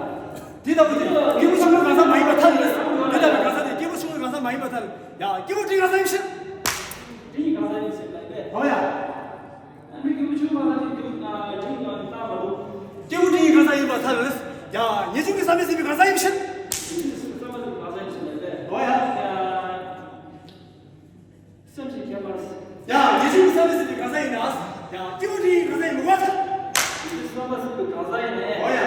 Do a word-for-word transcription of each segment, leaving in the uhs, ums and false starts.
དང་། དེ་ལྟ་བུ་དེ་སྐྱེས་བུ་ཆུང་ངུའི་གང་ཟག་མ་ཡིན་པར་ཐལ་ལ། དེ་ལྟ་བུའི་གང་ཟག་དེ་སྐྱེས་བུ་ཆུང་ངུའི་གང་ཟག་མ་ཡིན་པར་ཐལ། ཡ། སྐྱེས་བུ་འབྲིང་གང་ཟག་ཡིན་ཕྱིར། འབྲིང་གི་གང་ཟག་ཡིན་ཕྱིར་ལབ་པས། འོ་ཡ། ཨ་ནི་སྐྱེས་བུ་ཆུང་ངུའི་གང་ཟག་དེ་འབྲིང་གང་ཟག་ཡིན་པར་ཐལ་ལ། སྐྱེས་བུ་འབྲིང་གི་གང་ཟག་ཡིན་པར་ཐལ་ལ། ཡ། ངེས་འབྱུང་གི་བསམ་པས་ཟིན་པའི་གང་ཟག་ཡིན་ཕྱིར། ངེས་འབྱུང་གི་བསམ་པས་ཟིན་པའི་གང་ཟག་ཡིན་ཕྱིར་ལབ་པས། འོ་ཡ། ཡ། སེམས་ཀྱི་ཁྱད་པར། ཡ། ངེས་འབྱུང་གི་བསམ་པས་ཟིན་པའི་གང་ཟག་ཡིན་ན། ཡ། སྐྱེས་བུ་འབྲིང་གི་གང་ཟག་ཡིན་མི་དགོས་ཚར། ངེས་འབྱུང་གི་བསམ་པས་ཟིན་པའི་གང་ཟག་ཡིན་ནས། འོ་ཡ།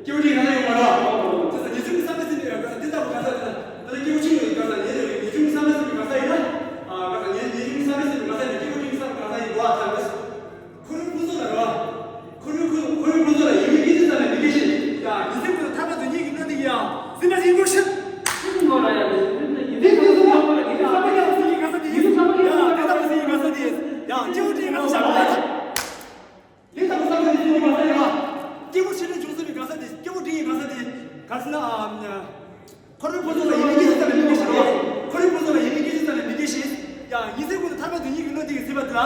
སྐྱེས་བུ་འབྲིང་གང་ཟག་ཡོད་མ་རེད། དེ་ཚོ་ངེས་འབྱུང་གི་བསམ་པས་ཟིན་པའི་གང་ཟག་དེ་ལྟ་བུ་གང་ཟག་དེ་ལ་དེ་ལ་སྐྱེས་བུ་ཆུང་ངུའི་གང་ཟག་ངེས་འབྱུང་གི་བསམ་པས་ཟིན་པའི་གང་ཟག་ཡིན་ན། ཨ། གང་ཟག་ངེས་ངེས་འབྱུང་གི་བསམ་པས་ཟིན་པའི་གང་ཟག་ཡིན་ན་སྐྱེས་བུ་འབྲིང་གི་བསམ་པའི་གང་ཟག་ཡིན་དགོས་ཨ་ཐལ་ལ། དེ་གཉིས་ཀྱི་བློ་དེ་གི་སེམས་པ་དེ་ལ།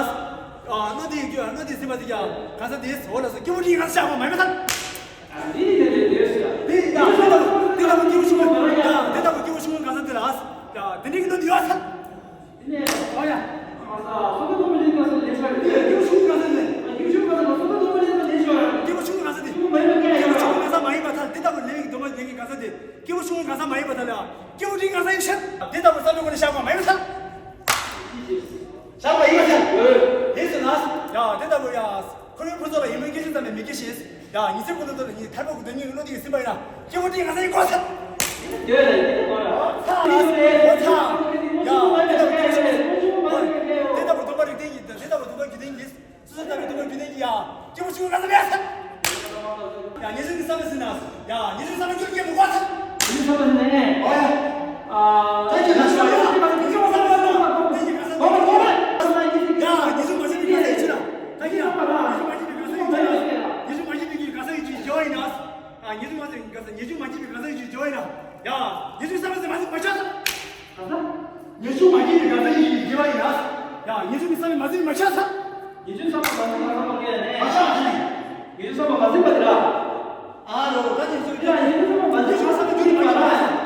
ཨ་བློ་དེ་གི་བློ་དེ་གི་སེམས་པ་དེ་ཀྱང་ག་ས་དེ་འོ་ལ་སོ་སྐྱེ་བོ་ཁྲི་གང་ས་བཞག་པ་མ་ཡིན་པ་ཐལ། དེ་ཡང་དེ་ལྟ་བུ་དེ་ལྟ་བུ་སྐྱེ་བོ་ཆུང་ངུ་ཡང་དེ་ལྟ་བུ་སྐྱེ་བོ་ཆུང་ངུ་གང་ས་དེ་ལ། ཡང་དེ་འདྲའི་གི་བློ་དེ་ཡོད་ས། དེ་ནས་ཨོ་ཡ། སྐྱེ་བོ་ཆུང་ངུ་གང་ས་དེ་ལ། སྐྱེ་བོ་ཆུང་ངུ་གང་ས་དེ་ལ། སྐྱེ་བོ་ཆུང་ངུ་གང་ས་དེ། སྐྱེ་བོ་ཆུང་ངུ་གང་ས་མ་ཡིན་པ་ཐལ། དེ་ལྟ་བུ་ལས་ཀྱི་སྡོམ་པ་ལས་ཀྱི་གང་ས་དེ། སྐྱེ་བོ་ཆུང་ངུ་གང་ས་མ་ཡིན་པ་ཐལ་ལ། སྐྱེ་བོ་ཁྲི་གང་ས་ཡིན་ཤེས། དེ་ལྟ་བུ་བསམ་བློ་ཁོ་ནས་བཞག་པ་མ་ཡིན་པ་ཐལ། བཞག་པ་ཡིན་པ་ཐལ། དེ་ཟེར་ན། ཡ་དེ་ལྟ་བུ་ཡ། ཁོ་རའི་ཕུན་ཚོགས་ལ་ཡིད་སྨོན་སྐྱེ་ཤེས་ཙམ་ལས་མི་སྐྱེ་ཤེས། ཡ་ཉི་ཚེ་ཀུན་ཏུ་ལྟོས་ནས་ཉིད་ཐར་པ་གི་དོན་གཉེར་བློ་དེ་གི་སེམས་པ་ཡིན་ན་སྐྱེ་བོ་ཁྲི་གང་ས་ཡིན་དགོས་ས། དེ་ལ་ཡིད་དུ་འོ་ཚ། ཡ་དེ་ལྟ་བུ་སྐྱེ་ཤེས། དེ་ལྟ་བུ་སྡོམ་པ་རིགས་ལྡན་གྱི་དེ་ལྟ་བུ་སྡོམ་པ་རྒྱུད་ལྡན་གྱི། སོ་སོ་ལྟ་བུའི་སྡོམ་པ་རྒྱུད་ལྡན་གྱི་ཡ། སྐྱེ་བོ་ཆུང་ངུ་གང་ས་མེད་ས། ཡ་ཉེ་ཞིང་གི་བསམ་པ་ཟིན་ན། ཡ་ཉེ་ཞིང་བསམ་པ་རྒྱུད་སྐྱེ་མི་དགོས་ས། ཉེ་ཞིང་བསམ་པ་ཟིན་ནས། ཨོ་ཡ། ད་ཁྱེད་ལ་ཤོག་ཡ། ཉེ་ཞིང་བསམ་པ་ཟིན་ན། དེ་གི་གང་ས་མེད་ས། ཡ་ཉེ་ཞིང་མ་ཟིན་པའི་གང་ས་ཡིན་ཅི་ལ། ད་ཁྱེད་ཡ། ཉེ་ཞིང་མ་ཟིན་པའི་གང་ས་ཡིན་ཅི་ལ། ཉེ་ཞིང་མ་ཟིན་པའི་གང་ས་ཡིན་ཅི་ལ། ཉེ་ཞིང་མ་ཟིན་པའི་གང་ས་ཡིན་ཅི་ལ། ཡ་ཉེ་ཞིང་མ་ཟིན་པའི་གང་ས་ཡིན་ཅི་ལ། ཡ་ཉེ་ཞིང་བསམ་པ་ཟིན་མ་ཟིན་མ་ཆགས་ས། གང་ས། ཉེ་ཞིང་མ་ཟིན་པའི་གང་ས་ཡིན་ཅི་ལ། ཡ་ཉེ་ཞིང་བསམ་པ་མ་ཟིན་མ་ཆགས་ས། ཉེ་ཞིང་བསམ་པ་མ་ཟིན་མ་ཆགས་ས། མ་ཆགས་ས། ཉེ་ཞིང་བསམ་པ་མ་ཟིན་པ་དེ་ལ། ཨ་རོ་ད་ཉེ་ཞིང་། ཡ་ཉེ་ཞིང་བསམ་པ་མ་ཟིན་པ་ལ།